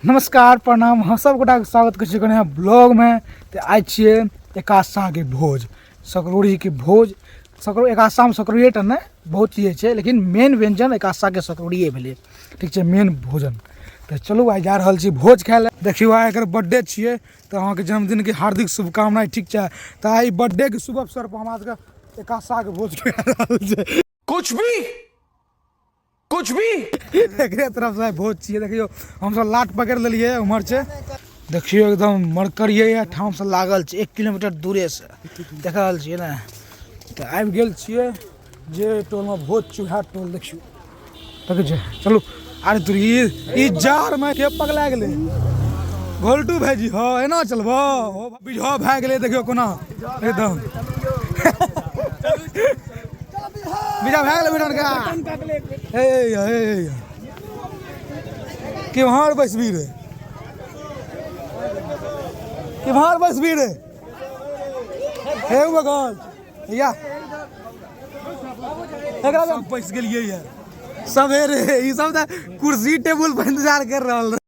नमस्कार प्रणाम, हम सब गोटाके स्वागत करै छी नया ब्लॉगमे। तऽ आइ छियै एकादशाके भोज, सकरौड़ीके भोज। सकरौ एकादशामे सकरौड़िए टा नहि, बहुत चीज होइ छै, लेकिन मेन व्यञ्जन एकादशाके सकरौड़िए भेलै। ठीक छै, मेन भोजन। तऽ चलू, आइ जा रहल छी भोज खाइ लए। देखियौ, आइ एकर बर्थडे छियै, तऽ अहाँके जन्मदिनके हार्दिक शुभकामना। ठीक छै, तऽ आइ बर्थडेके शुभ अवसर पर हमरा सबके एकादशाके भोज खा रहल छै। कुछ भी, कुछ भी। एकरे तरफ से भोज छियै। देखियौ, हमसब लाट पकड़ि लेलियै, उम्हर छै। देखियौ, एकदम मरकरिये ठाम से लागल छै, 1 किलोमीटर दूरे से देख रहल छियै ने। तऽ आबि गेल छियै जे टोलमे भोज छै, उएह टोल। देखियौ, देखै छै। चलू। अरे तू ई जाड़मे के पगला गेलै? घोलटू भाईजी। हँ, एना चलबो बिझो भए गेलै। देखियौ कोना एकदम बीजा भए गेलै बिटनका। हे हे, केम्हर बैसबी रे? केम्हर बैसबी रे? हे बगल या एकरा सब बैस गेलियै। ये सवेरे ई सब तऽ कुर्सी टेबुल पर इंतजार कर रहल रहे।